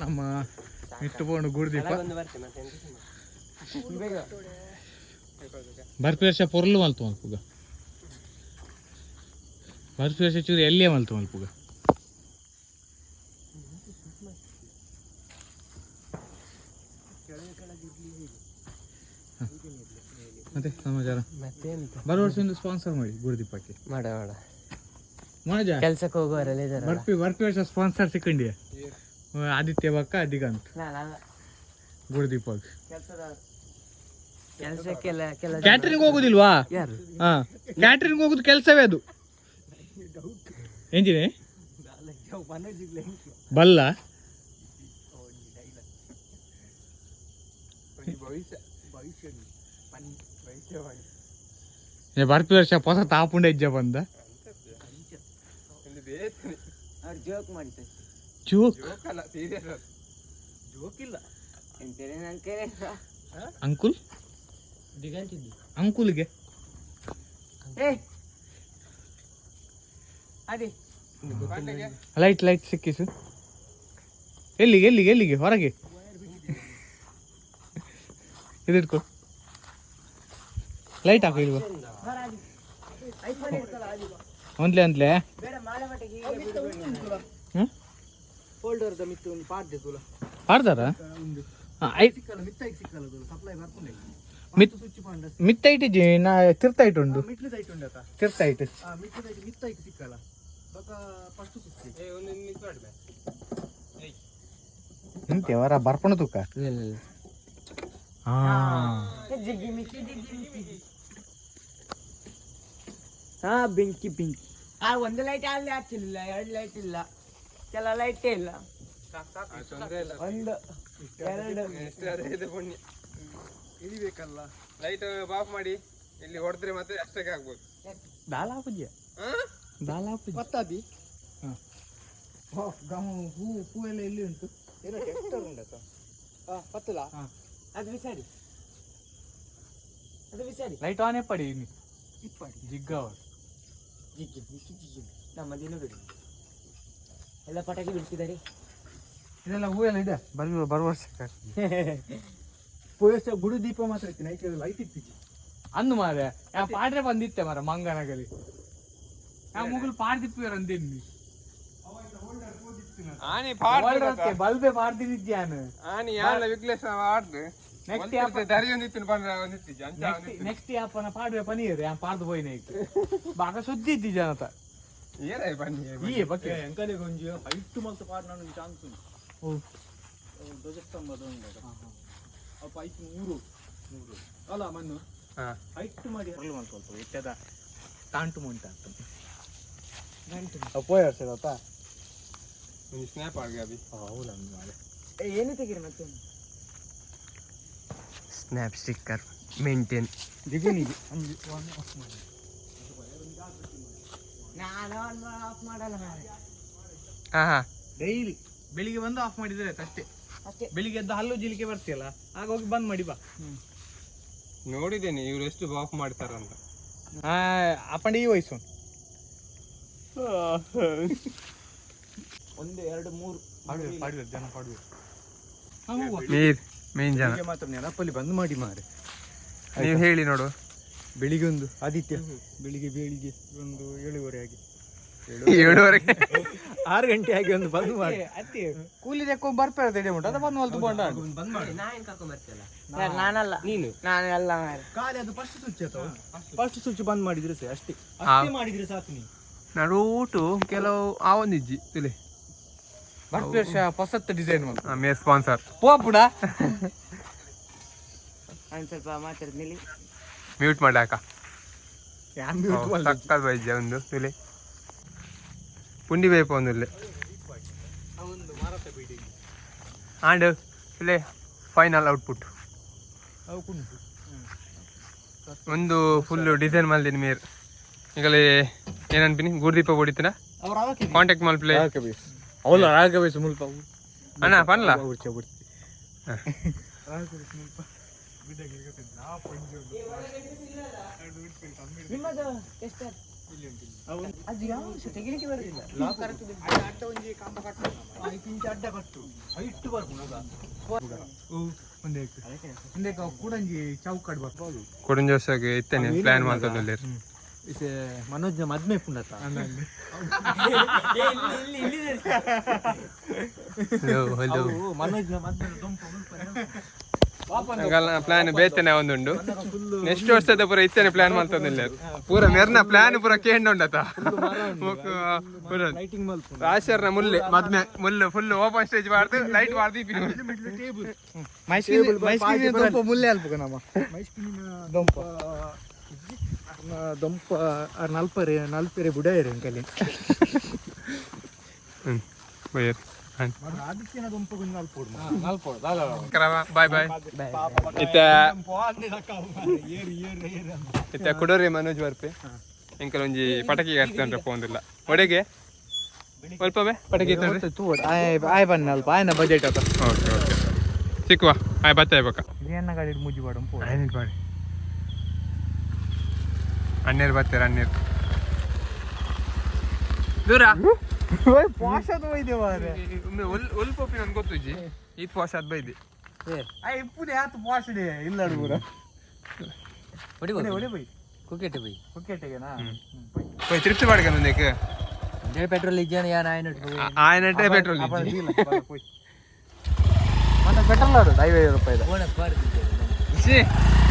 ನಮ್ಮ ಇಟ್ಟು ಪೋಂಡು ಗುರುದೀಪ. ಒಂದು ಬರ್ತೇನೆ, ಮತ್ತೆ ಎಂತ ಸಹ. ಬೇಗ. ಬರ್ಪಿ ವರ್ಷ ಪೊರ್ಲು ಮಲ್ತು ಮಲ್ಪುಗ. ಬರ್ಪಿ ವರ್ಷ ಚೂರು ಎಲ್ಲಿಯೇ ಮಲ್ತು ಮಲ್ಪುಗ. ಮತ್ತೆ ಸಮಾಚಾರ? ಮತ್ತೆ ಎಂತ? ಬರೋ ವರ್ಷ ಒಂದು ಸ್ಪಾನ್ಸರ್ ಮಾಡಿ ಗುರುದೀಪಕ್ಕೆ. ಮಾಡ ಮಾಡ. ಮನೋಜ. ಕೆಲ್ಸಕ್ಕೆ ಹೋಗುವವರೆಲ್ಲ ಇದಾರಲ್ಲ. ಬರ್ಪಿ ಬರ್ಪಿ ವರ್ಷ ಸ್ಪಾನ್ಸರ್ ಸಿಕ್ಕಂಡಿಯ ಆದಿತ್ಯ ಬಕ್ಕ ದಿಗಂತ್. ನಾನಲ್ಲ. ಗುರುದೀಪಕ್. ಕೆಲಸದ ಕೆಲಸಕ್ಕೆಲ್ಲ ಕೆಲ. ಕ್ಯಾಟ್ರಿಂಗ್ ಹೋಗುದಿಲ್ವಾ? ಯಾರು? ಹಾ, ಕ್ಯಾಟ್ರಿಂಗ್ ಹೋಗುದು ಕೆಲಸವೇ ಅದು. ಎಂಜಿನೇ ಬಲ್ಲ. ಭವಿಷ್ಯ ಭವಿಷ್ಯ ಭವಿಷ್ಯವಾಣಿ. ಬರ್ಪಿ ವರ್ಷ ಹೊಸ ತಾಪುಂಡ ಹೆಜ್ಜೆ ಬಂದ. ಒಂದು ಬೇತನೆ. ಅವ್ರು ಜೋಕ್ ಮಾಡಿದ್ದಾರೆ. ಜೋಕ್. ಜೋಕ್ ಅಲ್ಲ, ಸೀರಿಯಸ್ ಅದು. ಜೋಕ್ ಇಲ್ಲ. ಎಂತೇಳಿ ನನ್ ಕೈಲಿ. ಅಂಕುಲ್. ದಿಗಂತಿದ್ದು. ಅಂಕುಲ್ಗೆ. ಏ ಅದೇ. ಲೈಟ್ ಲೈಟ್ ಸಿಕ್ಕಿಸು. ಎಲ್ಲಿಗೆ ಎಲ್ಲಿಗೆ ಎಲ್ಲಿಗೆ? ಹೊರಗೆ ಇದಿಟ್ಕೊ. ಲೈಟ್ ಹಾಕು ಇಲ್ವಾ? ಐಫೋನ್ ಇರ್ತಲ್ಲ ಅದು. ಒಂದ್ಲೆ ಒಂದ್ಲೆ. ಬೇಡ, ಮಾಡ ಮಟ್ಟಿಗೆ ಹೀಗೆ ಬಿಡ್ಬೇಡಿ. ಹ್ಮ್. ಫೋಲ್ಡರ್ the ಮಿತ್ತು ಒಂದು ಪಾಡ್ದೆ ತುಲ. ಆಡ್ತಾರಾ? ಸಿಕ್ಕಲ್ಲ, ಮಿತ್ತಾಗಿ ಸಿಕ್ಕಲ್ಲ, ಸಪ್ಲೈ ಬರ್ಕೊಂಡು. ಮಿತ್ ಸ್ವಿಚ್ ಪಾಂಡ. ಮಿತ್ತೈಟ್ ಇಜ್ಜಿ ನಾ ತಿರ್ತೈಟ್ ಉಂಡು. ಮಿಟ್ಲು ಸೈಟ್ ಉಂಡತ. ತಿರ್ತೈಟ್. ಆ ಮಿಟ್ಲು ಸೈಟ್ ಮಿತ್ತಾಗಿ ಸಿಕ್ಕಲ್ಲ ಬಕ ಫಸ್ಟ್ ಸ್ವಿಚ್. ಏ, ಒಂದು ಮಿಸ್ ಮಾಡ್ಬೆ. ಎಂತೆ ವರ ಬರ್ಪಣ ತೂಕ. ಇಲ್ಲ ಇಲ್ಲ ಇಲ್ಲ. ಹಾ. ಜಿಗ್ಗಿ ಮಿಕ್ಕಿ ಜಿಗ್ಗಿ ಮಿಕ್ಕಿ. ಹಾ, ಬೆಂಕಿ ಬೆಂಕಿ. ಆ ಒಂದು ಲೈಟ್ ಅಲ್ಲಿ ಹಚ್ಚಲಿಲ್ಲ, ಎರಡು ಲೈಟ್ ಇಲ್ಲ, ಕೆಲ ಲೈಟೇ ಇಲ್ಲ. ತೊಂದರೆ ಇಲ್ಲ. ಒಂದು, ಎರಡು. ಎಷ್ಟು ಅದೇ ಇದು ಪುಣ್ಯ. ಇಳಿಬೇಕಲ್ಲ. ಲೈಟ್ ಆಫ್ ಮಾಡಿ ಇಲ್ಲಿ ಹೊಡೆದ್ರೆ ಮತ್ತೆ ಅಷ್ಟಕ್ಕೆ ಆಗ್ಬೋದು. ದಾಲಾಪುಜ್ಯ. ಹಾ? ದಾಲಾಪುಜ್ಯ. ಪತ್ತಾಬಿ. ಹೂ ಹೂ ಎಲ್ಲ ಎಲ್ಲಿ ಉಂಟು? ಏನೋ ಟ್ರ್ಯಾಕ್ಟರ್ ಉಂಡತ. ಹಾ, ಪತ್ತಲ. ಅದು ಬಿಸಾಡಿ, ಅದು ಬಿಸಾಡಿ. ಲೈಟ್ ಆನ್ ಪಡಿ ಇನ್ನು. ಇಪ್ಪಾಡಿ. ಜಿಗ್ಗವ. ಜಿಗ್ಗಿ ಮಿಕ್ಕಿ ಜಿಗ್ಗಿ. ನಮ್ಮ ದಿನ ಬಿಡಿ, ಎಲ್ಲ ಪಟಾಕಿ ಬಿಡ್ತಿದ್ದಾರೆ. ಇದೆಲ್ಲ ಹೂ ಎಲ್ಲ ಇದೆ, ಬರುವ ಬರುವ ವರ್ಷಕ್ಕೆ. ಪೋಯಸ ಗುಡು ದೀಪ ಮಾತ್ರ ಇತ್ತು, ನೈಟ್ ಲೈಟ್ ಇತ್ತಿಜಿ. ಅಂದು ಮಾರೆ ಯಾ ಪಾಡ್ರೆ ಬಂದಿತ್ತೆ ಮಾರ ಮಂಗನಗಲಿ. ಯಾ ಮುಗುಲ್ ಪಾಡ್ದಿಪ್ಪು ಅಂದಿನ್ನಿ. ಆನೆ ಪಾಡ್ದು. ಬಲ್ಬೆ ಪಾಡ್ದಿದ್ಯಾನ. ಆನೆ ಯಾಲ ವಿಘ್ನೇಶ ಆಡ್ದು. ನೆಕ್ಸ್ಟ್. ದರಿ ಒಂದಿತ್ತು ಪಂಡ್ರೆ ಒಂದಿತ್ತು ಅಂಚ ಒಂದಿತ್ತು. ನೆಕ್ಸ್ಟ್ ಯಾಪನ ಪಾಡುವೆ ಪನೀರ್ ಯಾ ಪಾಡ್ದು ಪೋಯಿನ ಇತ್ತು ಬಾಗ ಸುದ್ದಿ ಇದ್ದಿ ಜನತ. ಏನಾಯ್ ಬನ್ನಿ. ಈ ಬಗ್ಗೆ. ಎಂಕಲೆಗೆ ಒಂಜಿ ಹೈಟ್ ಮಲ್ತ್ ಪಾಡ್ ನಾನು ಚಾನ್ಸ್ ಉಂಟು. ಓ. ಧ್ವಜಸ್ತಂಭದ ಉಂಟು ಅಲ್ಪ ಐಕ್ 3 3 ಅಲ್ಲ ಮಣ್ಣು. ಹಾ. ಹೈಟ್ ಮಾಡಿ. ಸ್ವಲ್ಪ ಇಟ್ಟದ ತಾಂಟು ಮುಂಟ ಪೋಯ್ ವರ್ಷದ. ಒಂದು ಸ್ನ್ಯಾಪ್ ಆಡ್ಗೆ ಅಭಿ. ಹೌದಾ ಮಾರೆ. ಏನು ತೆಗೀರಿ ಮತ್ತೆ? Snap sticker maintain. ದಿಗುನಿಗೆ. ನಾನು ಆಫ್ ಮಾಡಲ್ಲ ಮಾರ್ರೆ. ಹಾ ಹಾ. ಡೈಲಿ ಬೆಳಿಗ್ಗೆ ಬಂದು ಆಫ್ ಮಾಡಿದ್ರೆ ಆಯ್ತು ಅಷ್ಟೇ. ಅಷ್ಟೇ. ಬೆಳಿಗ್ಗೆ ಎದ್ದು ಹಲ್ಲು ಜಿಲಿಕೆ ಬರ್ತೀಯಲ್ಲ, ಆಗ ಹೋಗಿ ಬಂದ್ ಮಾಡಿ ಬಾ. ನೋಡಿದ್ದೇನೆ ಇವ್ರು ಎಷ್ಟು ಆಫ್ ಮಾಡ್ತಾರಂತ. ಹಾ, ಅಪ್ಪಂಡ ಈ ವಯಸ್ಸು. ಒಂದು, ಎರಡು, ಮೂರು. ಪಾಡುವೆ ಪಾಡುವೆ ಜನ ಪಾಡುವೆ. ನೀರ್ ಮೇನ್ ಜನ. ಮಾತ್ರ ನೆನಪಲ್ಲಿ ಬಂದ್ ಮಾಡಿ ಮಾರೆ. ನೀವು ಹೇಳಿ ನೋಡು. ಬೆಳಿಗ್ಗೆ ಒಂದು ಆದಿತ್ಯ, ಬೆಳಿಗ್ಗೆ ಬೆಳಿಗ್ಗೆ ಒಂದು 7:30 ಆಗಿ. 7:30ಗೆ. 6 ಗಂಟೆ ಆಗಿ ಒಂದು ಬಂದ್ ಮಾಡಿ. ಅತ್ತಿ ಕೂಲಿ ತೆಕ್ಕೊಂಡ್ ಬರ್ಪೇರ ತಡೆ ಉಂಟು, ಅದ ಬಂದು ಹೊಲ್ತು ಬೋಂಡ. ಯಾರು, ನಾನಲ್ಲ. ನೀನು. ನಾನು ಅಲ್ಲ ಮಾರ್ರೆ. ಖಾಲಿ ಅದು ಫಸ್ಟ್ ಸ್ವಿಚ್ ಅಥವಾ ಫಸ್ಟ್ ಸ್ವಿಚ್ ಬಂದ್ ಮಾಡಿದ್ರೆ ಸರಿ, ಅಷ್ಟೇ ಅಷ್ಟೇ ಮಾಡಿದ್ರೆ ಸಾಕು ನೀವು. ನಡೂಟು ಕೆಲವು ಆ ಒಂದಿಜ್ಜಿ ತುಲೆ. ಬರ್ಪಿ ವರ್ಷ ಹೊಸತ್ತು ಡಿಸೈನ್ ಬಂತು. ಮೇ ಸ್ಪಾನ್ಸರ್. ಪೋಪುಡ. ನಾನು ಸ್ವಲ್ಪ ಮಾತಾಡ್ತೀನಿ. ಮ್ಯೂಟ್ ಮಾಡಾಕ. ಸಕ್ಕತ್ ಬೈಜ ಒಂದು ತುಲೆ ಪುಂಡಿ ಬೇಪ ಒಂದು ಇಲ್ಲಿ ಆಂಡ್ ತುಲೆ ಫೈನಲ್ ಔಟ್ಪುಟ್. ಒಂದು ಫುಲ್ ಡಿಸೈನ್ ಮಲ್ದಿನಿ ಮೇರ್. ಈಗಲೇ ಏನನ್ಪಿನಿ ಗುರುದೀಪ ಹೊಡಿತೀನ. ಕಾಂಟ್ಯಾಕ್ಟ್ ಮಲ್ಪ್ಲೆ. ಅವಲ್ಲ ರಾಘವೇಶ್ ಮುಲ್ಪ. ಅಣ್ಣ ಪನ್ಲ. ಕೊಡಂಜಿ ವರ್ಷಕ್ಕೆ ಇತ್ತೇನೆ ಪ್ಲಾನ್ ಮಾಡ್ತದಲ್ಲಿ. ಮನೋಜ್ನ ಮದ್ಮೆ ಪುಂಡತ. ಹಲೋ ಹಲೋ, ಮನೋಜ್ನ ಮದ್ಮೆ. ಪ್ಲಾನ್ ಬೇತನೆ ಒಂದುಂಡು. ನೆಕ್ಸ್ಟ್ ವರ್ಷದ ಪೂರ ಇತ್ತೇನೆ ಪ್ಲಾನ್ ಮಾಡ್ತದಿಲ್ಲ. ಪೂರ ಮೆರ್ನ ಪ್ಲಾನ್ ಪೂರ ಕೇಂಡ ಉಂಡತ ಪೂರ. ಲೈಟಿಂಗ್ ಮಲ್ಪು. ರಾಶರ್ನ ಮುಲ್ಲೆ ಮದ್ಮೆ ಮುಲ್ಲು ಫುಲ್ ಓಪನ್ ಸ್ಟೇಜ್ ಬಾರ್ದು, ಲೈಟ್ ಬಾರ್ದು ಇಪ್ಪಿನ. ದೊಂಪ ಮುಲ್ಲೆ ಅಲ್ಪಕ ನಮ್ಮ ದೊಂಪ. ದೊಂಪ ನಲ್ಪರೆ ನಲ್ಪೆರೆ ಬುಡಾಯರೆ ಅಂಕಲಿ. ಹ್ಮ್ ಬೈಯರ್. ಆದಿತ್ಯನ ದೊಂಪ ನಲ್ಪೋಡು. Bye bye. ಇತ್ತ ಇತ್ತ ಕುಡೋರಿ ಮನೋಜ್ ಬರ್ಪೆ. ಎಂಕಲ್ ಒಂಜಿ ಪಟಕಿ ಕರ್ತಂಡ್ರೆ ಪೋಂದಿಲ್ಲ ಒಡೆಗೆ ಒಲ್ಪವೇ ಪಟಕಿ ಇತ್ತಂದ್ರೆ. ಆಯ್ ಬನ್ನ ಅಲ್ಪ ಆಯ್ನ ಬಜೆಟ್ ಅತ. ಓಕೆ ಓಕೆ, ಸಿಕ್ಕುವ ಆಯ್ ಬತ್ತ ಬೊಕ್ಕ. ಎನ್ನ ಗಾಡಿ ಮುಜ್ಜಿ ಬಾಡು. ಅಣ್ಣೀರ್ ಬಾಡಿ, ಅಣ್ಣೀರ್ ಬರ್ತಾರೆ ಅಣ್ಣೀರ್ ದೂರ. ಪಾಶದ ಒಯ್ದೆ ಮಾರ್ರೆ. ಒಲ್ ಪೋಪಿ ನನ್ಗೆ ಗೊತ್ತುಜ್ಜಿ, ಈತ್ ವಾಶ್ ಅದ್ ಬೈದಿ. ಆಯ್ ಇಪ್ಪುದೆ ಆತು ಪಾಶಡೆ ಇಲ್ಲ ಪೂರ. ಒಡೆ ಬೈ. ಕುಕೆಟ್ ಬೈ. ಕುಕ್ಕೆಟ್ಟೆಗೆನಾ? ಪೋಯ್ ತೃಪ್ತಿ ಬಾಡಿಗೆ ಮುಂದಕ್ಕೆ. ಪೆಟ್ರೋಲ್ ಇಜ್ಜಾನ ಯಾನ್ ಆಯ್ನ. ಆಯನಟ್ಟೆ ಪೆಟ್ರೋಲ್. ಮತ್ತೆ ಪೆಟ್ರೋಲ್ ಆಡು 50 ರೂಪಾಯಿ. ಬೋನಸ್ ಬಾರ್ದಿದ್ದೆ.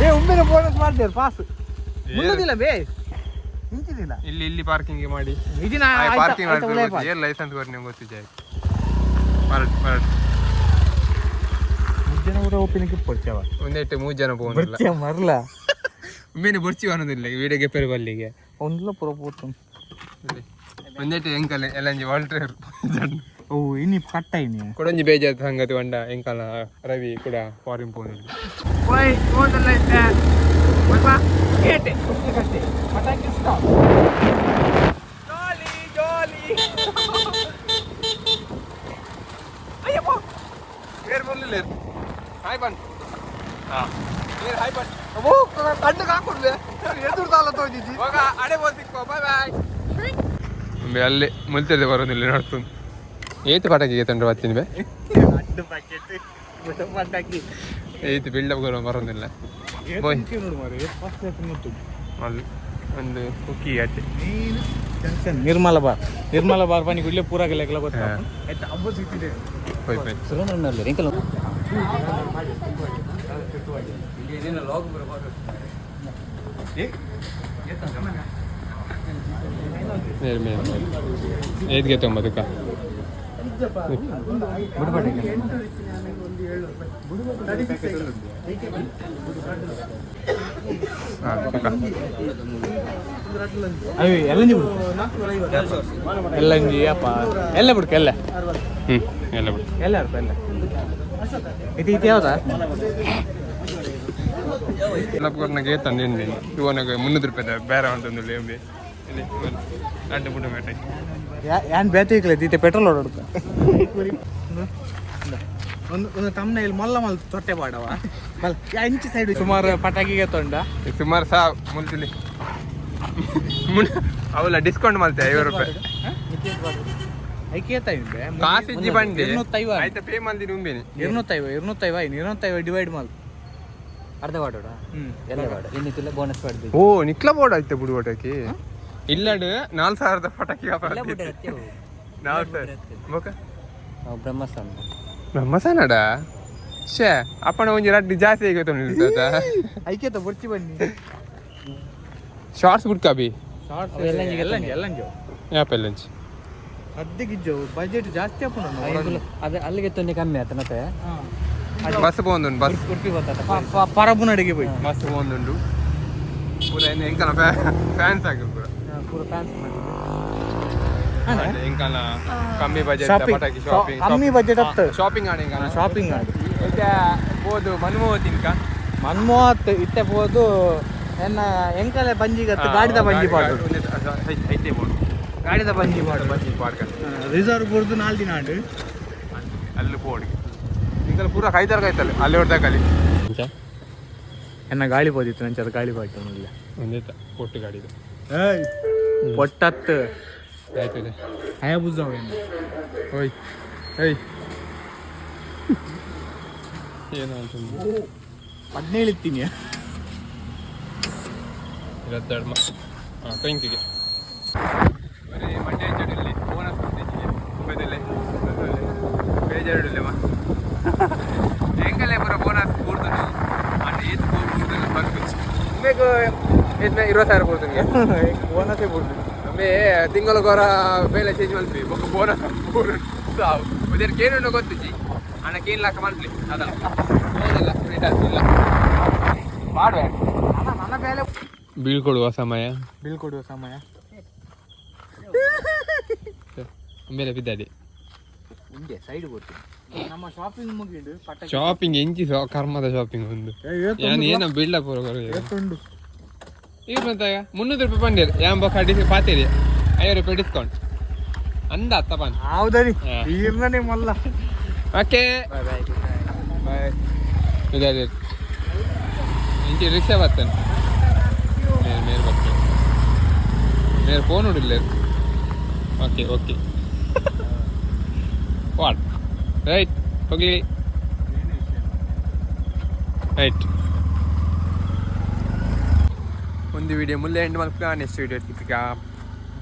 ಏ ಉಮ್ಮಿನ ಬೋನಸ್ ಮಾಡ್ತೇವೆ ಪಾಸ್ ಮುಂದಿಲ್ಲ ಬೇ ಇಂಚಿದಿಲ್ಲ. ಇಲ್ಲಿ ಇಲ್ಲಿ ಪಾರ್ಕಿಂಗ್ ಮಾಡಿ. ಇದಿನ. ಪಾರ್ಕಿಂಗ್ ಏರ್ ಲೈಸೆನ್ಸ್ ಕೊರ್ ನಿಮ್ಗೆ ಗೊತ್ತಿದೆ. ಮರಟ್ ಮರಟ್. ಜನ ಊರ ಒಪ್ಪಿನಕ್ಕೆ ಪೊರ್ಚವ. ಒಂದೆಟ್ಟು ಮೂರು ಜನ ಪೋನಿಲ್ಲ. ಬರ್ಚ ಮರ್ಲ. ಒಮ್ಮೆನೆ ಬೊರ್ಚಿ ಅನ್ನೋದಿಲ್ಲ ವಿಡಿಯೋಗೆ ಪೆರು ಬಲ್ಲಿಗೆ. ಒಂದ್ಲ ಪುರ ಪೋತು. ಒಂದೆಟ್ಟು ಎಂಕಲ್ ಎಲ್ಲಂಜಿ ವಾಲ್ಟ್ರ್. ಓ ಇನಿ ಕಟ್ಟ ಇನಿ. ಕೊಡೊಂಜಿ ಬೇಜಾರ್ ಸಂಗತಿ వంಡ ಎಂಕಲ್ ರವಿ ಕೂಡ ಫಾರಿನ್ ಪೋನಿಲ್ಲ. ಓಯ್ ಓದಲ್ಲ ಇತ್ತೆ ಕೇಟೆ ಕಟ್ಟೆ ಪಟಾಕಿ ಸ್ಟಾಪ್. ಜಾಲಿ ಜಾಲಿ. ಅಯ್ಯಪ್ಪ, ಬೇರೆ ಬರ್ಲಿಲ್ಲ. ಹಾಯ್ ಬನ್. ಹಾ ಬೇರೆ ಹಾಯ್ ಬನ್. ಓ ಕಣ್ಣು ಕಾಕೊಡ್ಲೆ ಎದುರು ತಾಲ ತೋಜಿಜಿ. ಹೋಗ ಅಡೆ ಬೋತಿಕ್ಕೋ. Boy boy. ಅಲ್ಲೇ ಮುಲ್ತದೆ ಬರೋದಿಲ್ಲ ನೋಡ್ತು. ಏತು ಪಟಾಕಿಗೆ ತಂಡ್ರೆ ಬರ್ತೀನಿ ಬೇ. ಅಡ್ಡು ಪ್ಯಾಕೆಟ್ ಪಟಾಕಿ. ಏತು ಬಿಲ್ಡಪ್ ಬರೋದಿಲ್ಲ ಬೋಯ್. ನೋಡು ಮಾರ್ರೆ, ಏತ್ ಫಸ್ಟ್ ಗೊತ್ತು. ಅಲ್ಲಿ ಒಂದು ಕುಕ್ಕಿ ಅಟ್ಟೆ. ಜಂಕ್ಷನ್ ನಿರ್ಮಲ ಬಾರ್, ನಿರ್ಮಲ ಬಾರ್ ಬನ್ನಿ ಗುಡ್ಲೆ ಪೂರ ಗೆಲ್ಲ ಗೊತ್ತ ಆಯ್ತು ಹಬ್ಬ ಸಿಕ್ತಿದೆ. ಹೋಯ್ ಹೋಯ್. ಸುರೇಂದ್ರನಲ್ಲಿ ಎಂಕಲ್. ಮೇರೆ ಮೇರೆ ಮೇರೆ ಏದ್ಗೆ ತೊಂಬತ್ತಕ್ಕ. ಹಾಂ. ಅಯ್ಯೋ ಎಲ್ಲಂಜಿ ಬಿಡು, ಎಲ್ಲಂಜಿ ಅಪ್ಪ ಎಲ್ಲ ಬಿಡ್ಕ ಎಲ್ಲ. ಹ್ಞೂ ಎಲ್ಲ ಬಿಡು. ಎಲ್ಲ ಅರ್ಪ ಎಲ್ಲ ಇದು ಇದು ಯಾವ್ದಾ? ಎಲ್ಲಪ್ಪನಗೆ ತಂದೆ ಇವನಾಗ 300 ರೂಪಾಯಿ ಬೇರೆ ಉಂಟೊಂದು ಇಲ್ಲಿ ಇಲ್ಲಿ ಅಡ್ಡ ಬುಡ ಮೇಟೆ. ಯಾನ್ ಬೇತೆ ಇಕ್ಲೆ ದೀತೆ ಪೆಟ್ರೋಲ್ ಓಡಾಡ್ತ ಒಂದು ಒಂದು ತಮ್ಮನ ಇಲ್ಲಿ ಮೊಲ್ಲ ಮಲ್ ತೊಟ್ಟೆ ಬಾಡವ ಬಲ್ ಇಂಚು ಸೈಡ್ ಸುಮಾರು ಪಟಾಕಿಗೆ ತೊಂಡ. ಸುಮಾರು ಸಾ ಮುಲ್ತಿಲಿ ಅವಲ್ಲ ಡಿಸ್ಕೌಂಟ್ ಮಾಡ್ತೆ 50 ರೂಪಾಯಿ. ಐಕೇತ ಇಂಬೆ. ಕಾಸು ಇಜ್ಜಿ ಬಂಡಿ. 250. ಆಯ್ತಾ ಪೇ ಮಾಡ್ತೀನಿ ಉಂಬೇನಿ. 250, 250, 250 ಡಿವೈಡ್ ಮಾಲ್. ಅರ್ಧ ವಾಡೋಡ. ಹ್ಮ್. ಎಲ್ಲ ವಾಡ ಇನ್ನಿತ್ತಿಲ್ಲ ಬೋನಸ್ ಪಾಡ್ದು. ಓ ನಿಕ್ಲ ಬೋರ್ಡ್ ಆಯ್ತಾ ಬಿಡು ಪಟಾಕಿ ಇಲ್ಲಡು 4000ದ ಪಟಾಕಿ. ಎಲ್ಲ ಬುಡ ಅತ್ಯವು. 4000 ಬೊಕ. ಬ್ರಹ್ಮಸ್ಥಾನ. ಬ್ರಹ್ಮಸನಡ ಶೇ ಅಪ್ಪಣ ಒಂಜಿ ರಡ್ಡು ಜಾಸ್ತಿ ಆಗಿ. ಐಕೇತ ಬೊರ್ಚಿ ಬನ್ನಿ. ಶಾರ್ಟ್ಸ್ ಬುಡ್ಕ ಬಿ. ಎಲ್ಲಂಜಿ ಎಲ್ಲಂಜಿ ಎಲ್ಲಂಜಿ. ಯಾಪ ಎಲ್ಲಂಚಿ. ಅద్దೆಗಿಜ್ಜು ಬಜೆಟ್ ಜಾಸ್ತಿ ಆಪುಂಡು. ಅದು ಅಲ್ಲಿಗೆ ತೊಂದರೆ ಕಮ್ಮಿ ಆತ ಮತ್ತೆ. ಬಸ್ ಪೋಂದುಂಡು ಬಸ್. ಉಡುಪಿ ಗೊತ್ತಾತ. ಪರಬುನಡಿಗೆ ಪೋಯ್. ಬಸ್ ಪೋಂದುಂಡು ಪೂರ ಎಂಕಲ ಫ್ಯಾನ್ಸ್ ಆಗಿ ಪೂರ. ಪೂರ ಫ್ಯಾನ್ಸ್ ಮಾಡಿದ್ದು. ಎಂಕಲ ಕಮ್ಮಿ ಬಜೆಟ್ Shopping. ಪಟಾಕಿ ಶಾಪಿಂಗ್. ಕಮ್ಮಿ budget ಅತ್ತು. ಶಾಪಿಂಗ್ ಆಡ ಎಂಕಲ. ಶಾಪಿಂಗ್ ಆಡು. ಇತ್ತೆ ಪೋದು ಮನ್ಮೋಹನ್ ತಿನ್ಕ. ಮನ್ಮೋಹತ್ ಇತ್ತೆ ಪೋದು ಎನ್ನ ಎಂಕಲೆ ಬಂಜಿಗತ್ತು ಗಾಡಿದ ಬಂಜಿ ಪಾಡು. ಐತೆ ಬೋಡು. ಗಾಡಿದ ಬಂಜಿ ಪಾಡು. ಬಂಜಿ ಪಾಡ್ಕ. ರಿಸರ್ವ್ ಬುರ್ದು 4 ದಿನ ಆಂಡ್. ಅಲ್ಲಿ ಬೋರ್ಡ್ಗೆ ಈಗಲ್ಲ ಪೂರ ಕೈತಾರ ಕೈತಲ್ಲ ಅಲ್ಲಿ ಹೊಡ್ದಾಕಲ್ಲಿ. ಎನ್ನ ಗಾಳಿ ಪೋದಿತ್ತು ನಂಚದ ಗಾಳಿ ಪಾಟು ಇಲ್ಲ. ಒಂದೇ ಕೊಟ್ಟು ಗಾಡಿದು. ಏಯ್ ಪೊಟ್ಟತ್ತು. ಆಯ್ತದೆ. ಹಯಾಬುಜಾವ್. ಓಯ್ ಓಯ್, ಏನು ಅಂತಂದು. 17 ಇತ್ತೀನಿ. 22 ಮ ಹಾಂ ಕಂಕಿಗೆ ಬರೀ ಮಂಡ್ಯ ಇಲ್ಲಿ ಬೋನಸ್ ಕೊಡ್ತಿದ್ದೀವಿ ಮುಂಬೈದಲ್ಲೇ ಬೇಜಾರಿಡಲಿಲ್ಲ. ಎಂಗಲೇ ಪೂರ ಬೋನಸ್ ಕೊಡ್ತಾನೆ అంటే ಏತ್ ಬೂರ್ತದೆ ಬರ್ಕುಚ್ಚಿ ಬೇಕು ಏತ್ 20,000 ಕೊಡ್ತೀನಿ. ಬೋನಸೇ ಬುರ್ದು. ಒಮ್ಮೆ ತಿಂಗಳು ಗೊರ ಬೇಲೆ ಚೇಂಜ್ ಮಲ್ಪಿ ಬೊಕ್ಕ ಬೋನಸ್ ಪೂರ ಸಾವು ಉದೇರ್ ಕೇನುಂಡು ಗೊತ್ತಿಜ್ಜಿ ಅಣ್ಣ ಕೇನ್ ಲಾಕ ಮಲ್ಪಲಿ ಅದಲ್ಲ ಇಲ್ಲ ಇಲ್ಲ ಮಾಡುವೆ. ನನ್ನ ಬೇಲೆ. ಬೀಳ್ಕೊಡುವ ಸಮಯ. ಬಿಲ್ ಕೊಡುವ ಸಮಯ. ಮೇಲೆ ಬಿದ್ದಾಡಿ. ಹಿಂಗೆ ಸೈಡ್ ಕೊಡ್ತೀನಿ. ನಮ್ಮ ಶಾಪಿಂಗ್ ಮುಗಿಡು ಪಟಾಕಿ. ಶಾಪಿಂಗ್ ಎಂಚಿ ಕರ್ಮದ ಶಾಪಿಂಗ್ ಒಂದು ಯಾನ್ ಏನ ಬಿಲ್ಡಪ್. ಏತುಂಡು? ಈಗ ಬಂತ 300 ರೂಪಾಯಿ ಬಂದಿರ್ ಯಾನ್ ಬೊಕ್ಕ ಡಿಸ್ ಪಾತೇರಿ 50 ರೂಪಾಯಿ ಡಿಸ್ಕೌಂಟ್ ಅಂದ ಅತ್ತ ಬನ್. ಹೌದರಿ. ಹಾ. ಈರ್ನೇ ಮಲ್ಲ. Okay bye. ಇದೆ ಇಂಚಿ ರಿಕ್ಷಾ ಬರ್ತಾನೆ ಮೇರೆ ಮೇರೆ ಬರ್ತಾನೆ ಮೇರೆ ಫೋನ್ ನೋಡಿಲ್ಲ. Okay okay, what right ಹೋಗ್ಲಿ. ರೈಟ್, ಒಂದು ವಿಡಿಯೋ ಮುಲ್ಲೆ ಎಂಡ್ ಮಲ್ಪ. ನೆಕ್ಸ್ಟ್ ವಿಡಿಯೋ ಸಿಕ್ಕ.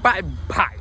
Bye boy.